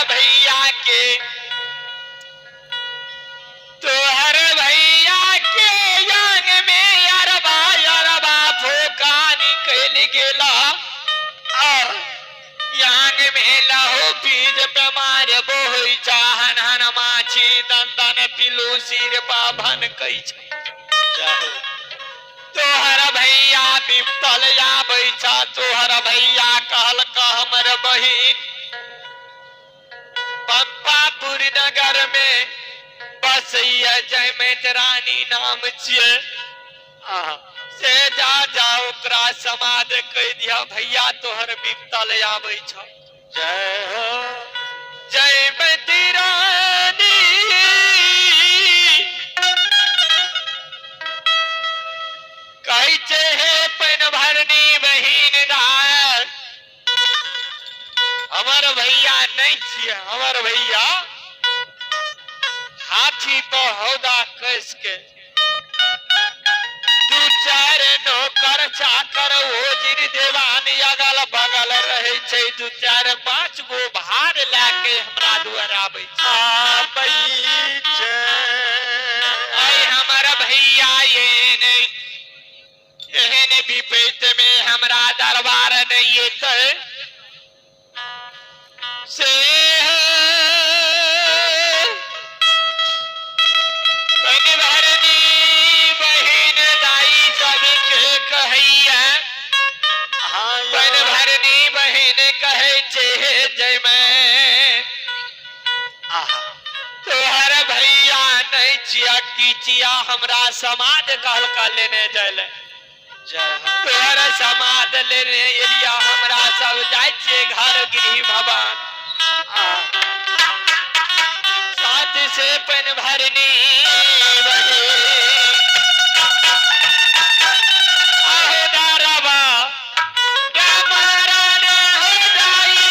भैया के, तोहर भैया के अंग में अरबा अरबा फोका निकल गेला। आ यांग में लहू बीज बेमार बोहै छा, हन हन माछी दन दन पिलू सिर पा भन कै छै। जाहो। तोहर भैया बिपतल आबै छा, तोहर भैया कहलक हमर बहिन पंपापुर नगर में बसैया जयमेत रानी नाम छियै। आहा। से जा जा ओकरा समाद कहि दिया भैया तोहर बिपतल आबै छ। जय हो। जयमती रानी कहै छै हे पैन भरनी बहिन दाय, हमर भैया नहि छियै, हमर भैया हाथी पर हौदा कस के दू चारि नौकर चाकर ओजिर देवान अगल बगल रहै छै, दू चारि पाँच गो भार लए के हमरा दुआर आबै छै। आबै छै। आइ हमर भैया एहन एहन विपैत में हमरा दरबार नहि एतै से बहिन भरनी बहिन दाई सबके कहैया। हाँ बहिन यौ। भरनी बहिन कहै छै जयमे आहा। तोहर भैया नहि छिया की छिया, हमरा समाज कहलका लेने जाय ले। जय हो। तोहर समाज लेने एलिया, हमरा सब जाइ छियै घर गृह भवन। आहा। साथ से पन भरनी बहिन आहो दारबा मरण हो जाइए।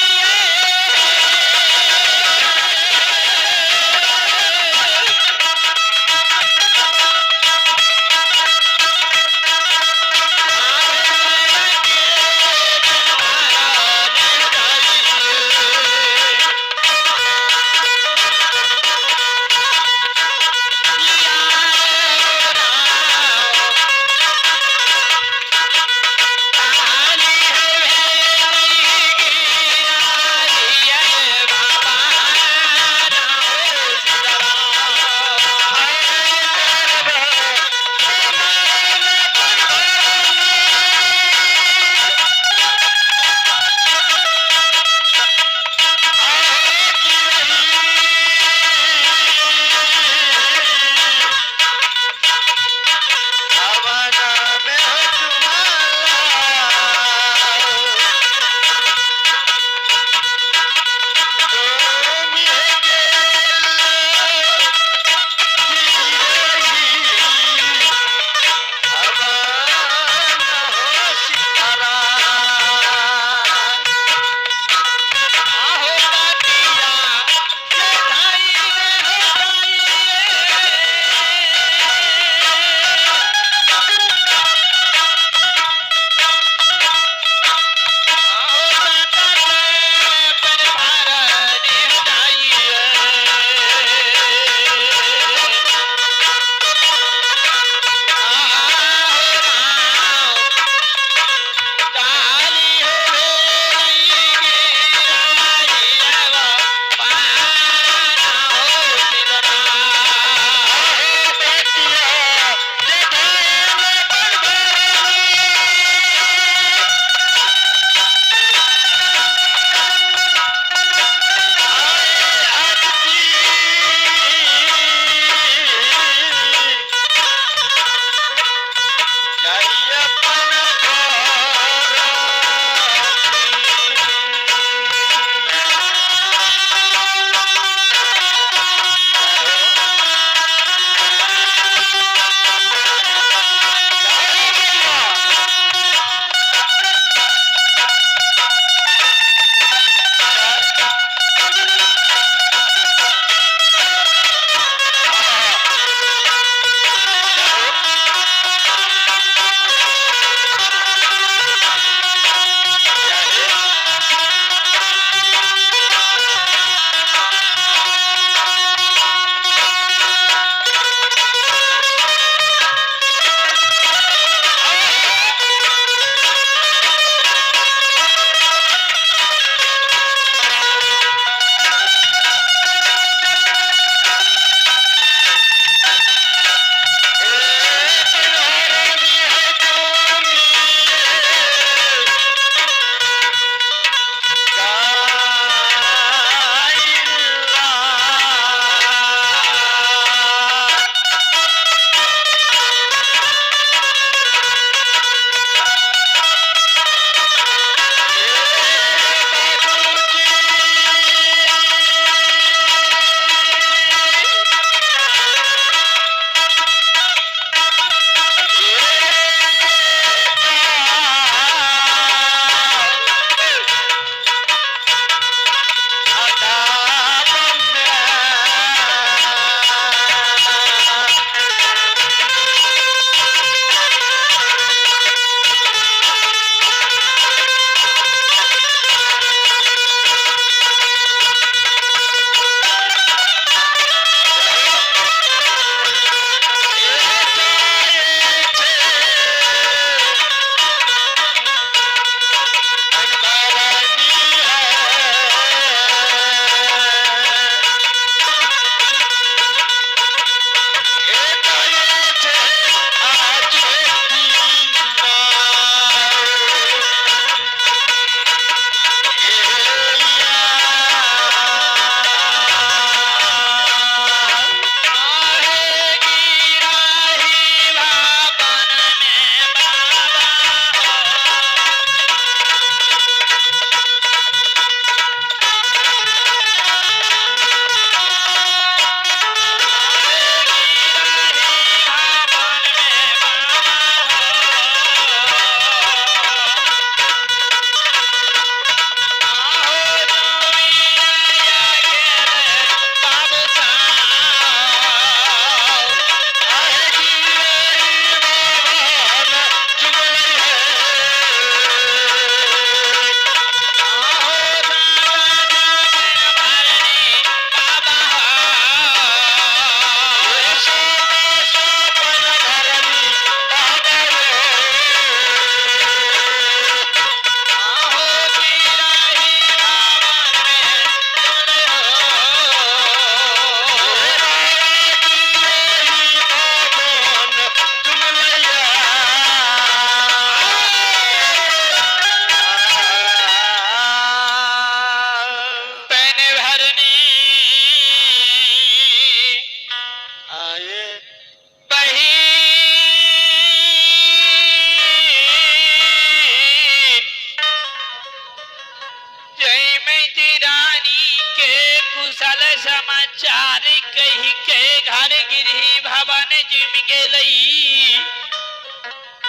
जयमति रानी के कुशल समाचार कहि के घर गिरही भवन जिम गेलई।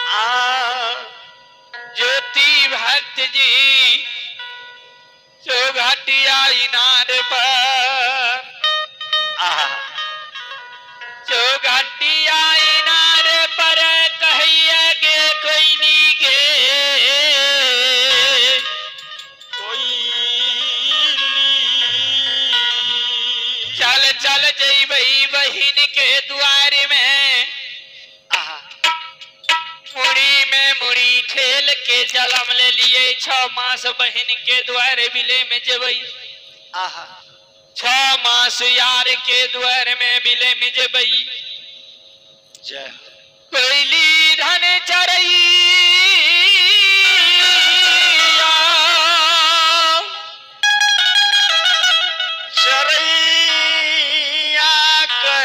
आ ज्योति भक्त जी चौघटिया इनार पर, आहा चौघटिया इनार पर कहिया गे कोइनी गे कोइली। चल चल जइबई बहिन के दुआर में। आहा मुड़ी में मुड़ी ठेल के जलम ले लिए, 6 मास बहिन के द्वार बिले में जेबई। आहा 6 मास यार के द्वार में बिले में जेबई। जय हो। कोयली धन चरई चरैया के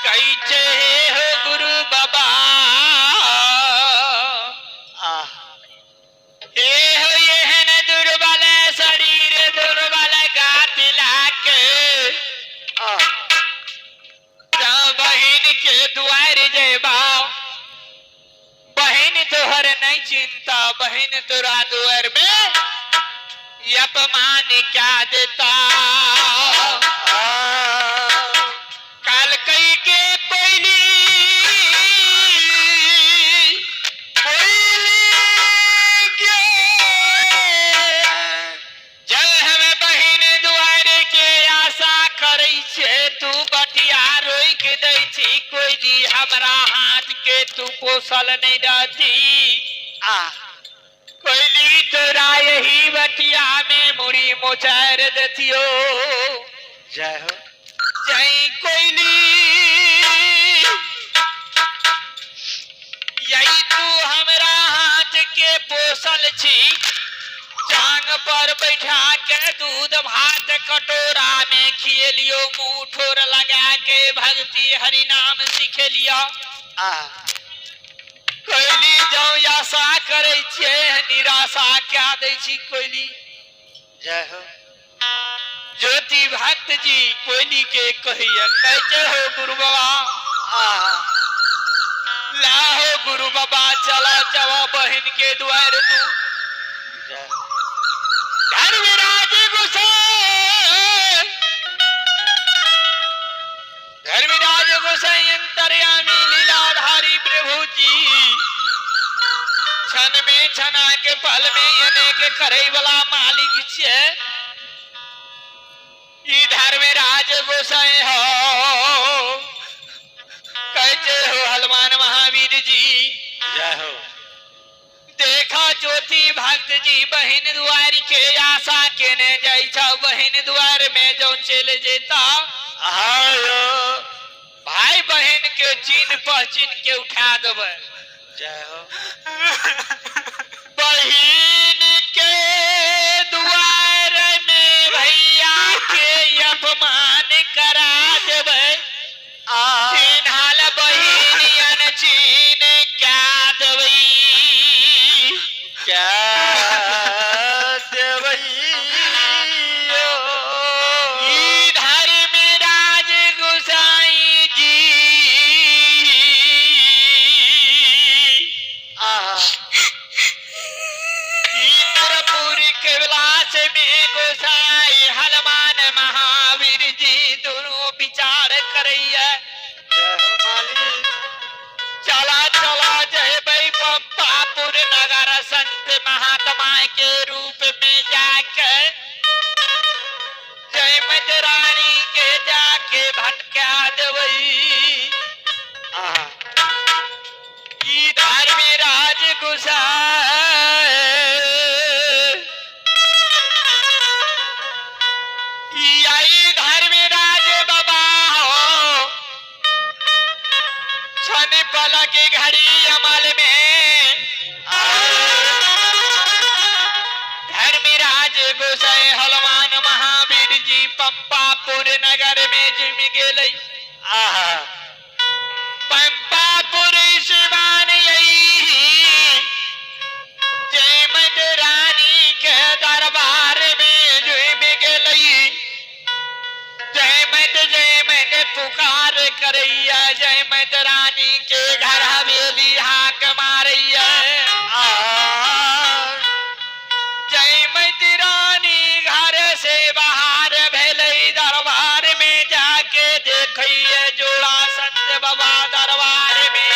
कैचे हो गुरु बाबा। आहा ए हो एहन दुर्बल शरीर दुर्बल गातिला के आहा जा बहिन के दुआर जेबा, बहिन तोहर नहीं चिंता, बहिन तोरा दुआर में अपमान क्या देता। काल कई के कोयली कोइली के जब हमें बहिन दुआर के आशा करै छे, तू बटिया रोक दै छी। कोयली हमरा हाथ के तू पोसल नहीं रहती। आ कोयली तोरा यही बटिया में मुड़ी मोचार देतियो। जय हो। जय कोयली यही तू हमरा हाथ के पोसल छी, जांग पर बैठा के दूध भात कटोरा में खिएलियो, मुंह ठोर लगा के भक्ति हरि नाम सिखेलियो। आ कोयली जाऊ आशा करै छियै, निराशा क्या दै छी कोयली। जय हो। ज्योति भक्त जी कोयली के कहिए, कहै हो गुरु बाबा, आ ला हो गुरु बाबा चला जावा बहिन के द्वार तू। जय हो। धर्मराज गोसाई, धर्मराज गोसाई अंतर्यामी लीलाधारी प्रभु जी, क्षण में क्षणा के पल में अनेक करे वाला मालिक छे। ई धर्मराज गोसाई हो, कहते हो हनुमान महावीर जी। जय हो। देखा ज्योति भक्त जी बहिन द्वार के आशा केने जाय छौ, बहिन द्वार में जो चल जेता आयो भाई बहिन के चिन्ह पहचिन के उठा देबै। जय हो। बहिन के द्वार में भैया के अपमान करा देबै। आ चिन्हल बहिन चिन्ह क्या देबै, क्या देवैयो। ई धर्मराज गोसाई जी आ इंद्रपुर कैलाश में गोसाई हनुमान महावीर जी दोनों विचार करैया। जय हो मालिक। चला चला जयबै पंपापुर नगर संत महात्मा के रूप में जाके जयमत रानी के जाके भटका देबै। आ ई धर्मराज गोसाई ई आई धर्मराज बाबा हो, क्षण पलक घड़ी अमल में धर्मराज गोसाई हनुमान महावीर जी पंपापुर नगर में जुम गेलै। आहा पंपापुर शिवान यही जयमत रानी के दरबार में पुकार करैया जय मैतरानी के घर हवेली हाक मारैया। जय मैतरानी घर से बाहर भेलै, दरबार में जाके देखैया जोड़ा संत बाबा दरबार में।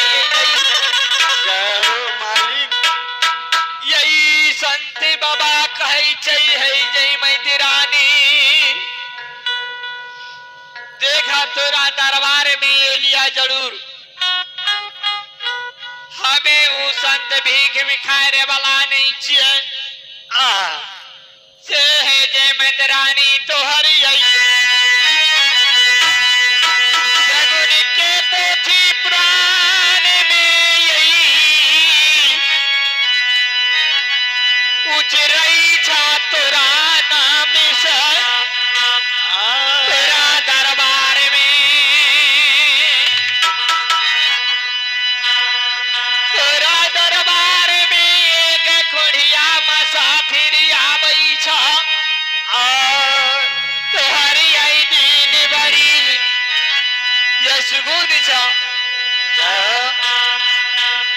जय हो मालिक। यही संत बाबा कहै छै, है जय मैतरानी, देखा तोरा दरबार में एलिया जरूर, हमें उ संत भीख भिखारे वाला नहीं छियै। से है जय मैतरानी तोहर यही सगुन के पोथी पुराण में यही उचरई छा तोरा नाम से, तोरा दरबार में, तोरा दरबार में एक खोढ़िया मुसाफिर आबै छ। तोहर आई दिन बड़ी यशगुण छ,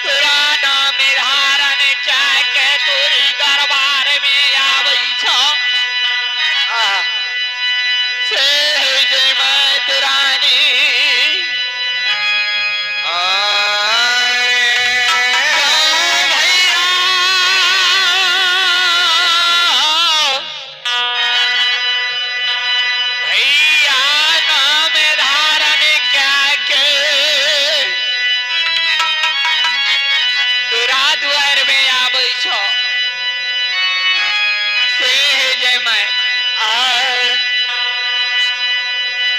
तोरा नाम धारण कए के तोरी दरबार में आबै छ। से जय मात रानी भैया भैया नाम धारण क्या के तोरा दुआर में आबै छ। से हे जय my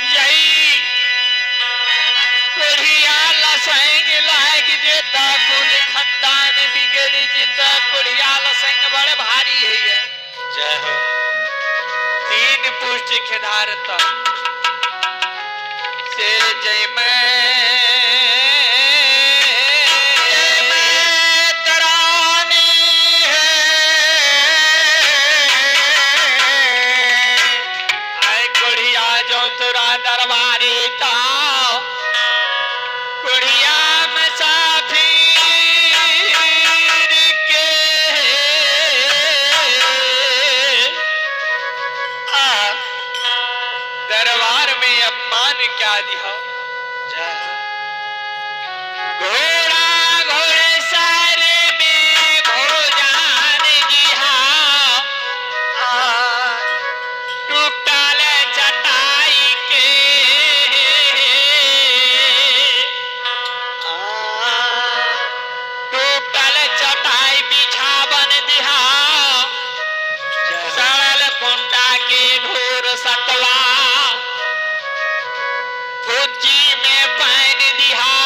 यही कोढ़िया लसंग लाग जेता, कुल खानदान बिगड़ जेता। कोढ़िया लसंग बड़ भारी है। जय हो। तीन पुष्ट खेदार से जय मैं तरानी है। आय कोढ़िया जो तोरा दरबारी ता कोढ़िया मुसाफिर के दरबार में अपमान क्या दिया। जय हो। घोड़ा घोड़े सारे में भोजान दिहा, टूटल चटाई के, टूटल चटाई बिछावन दिहा, सड़ल कुंडा के घोर सतवा फुच्ची में पानी दिहा,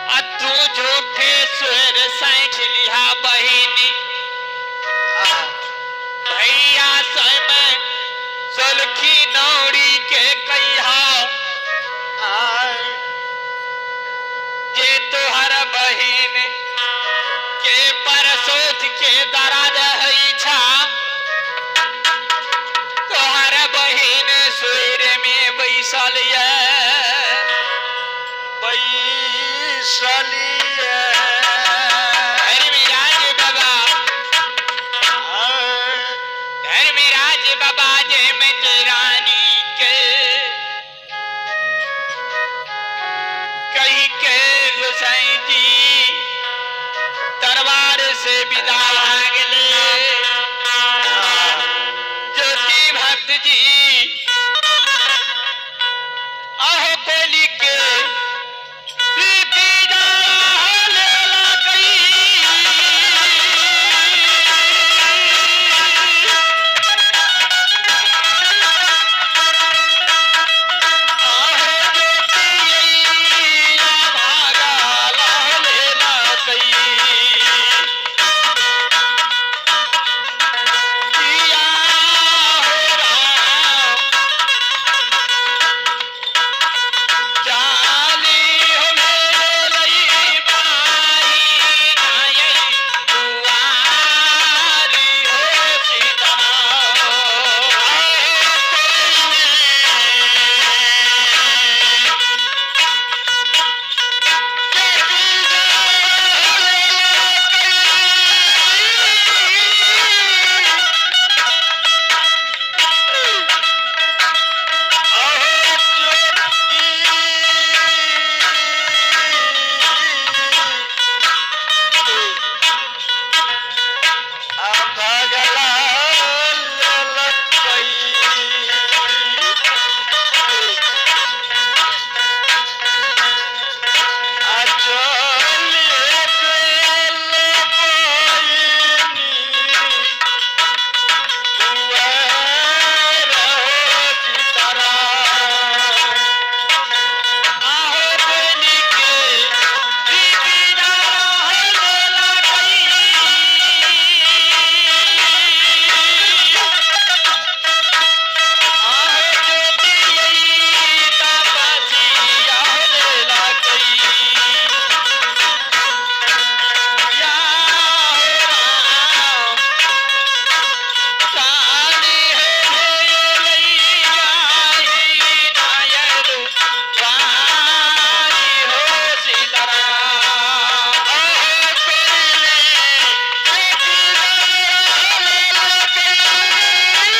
आ तू झूठे स्वर सैठ लिहा बहिनी। भैया समय सोलखी नौड़ी के कहिया जे तोहर बहिन के परसोथ के दर्द है छा, तोहर बहिन सुर में बैसल ये बैसलिए। धर्मराज बाबा, धर्मराज बाबा जय मत रानी के कही के गोसाई जी दरबार से विदा।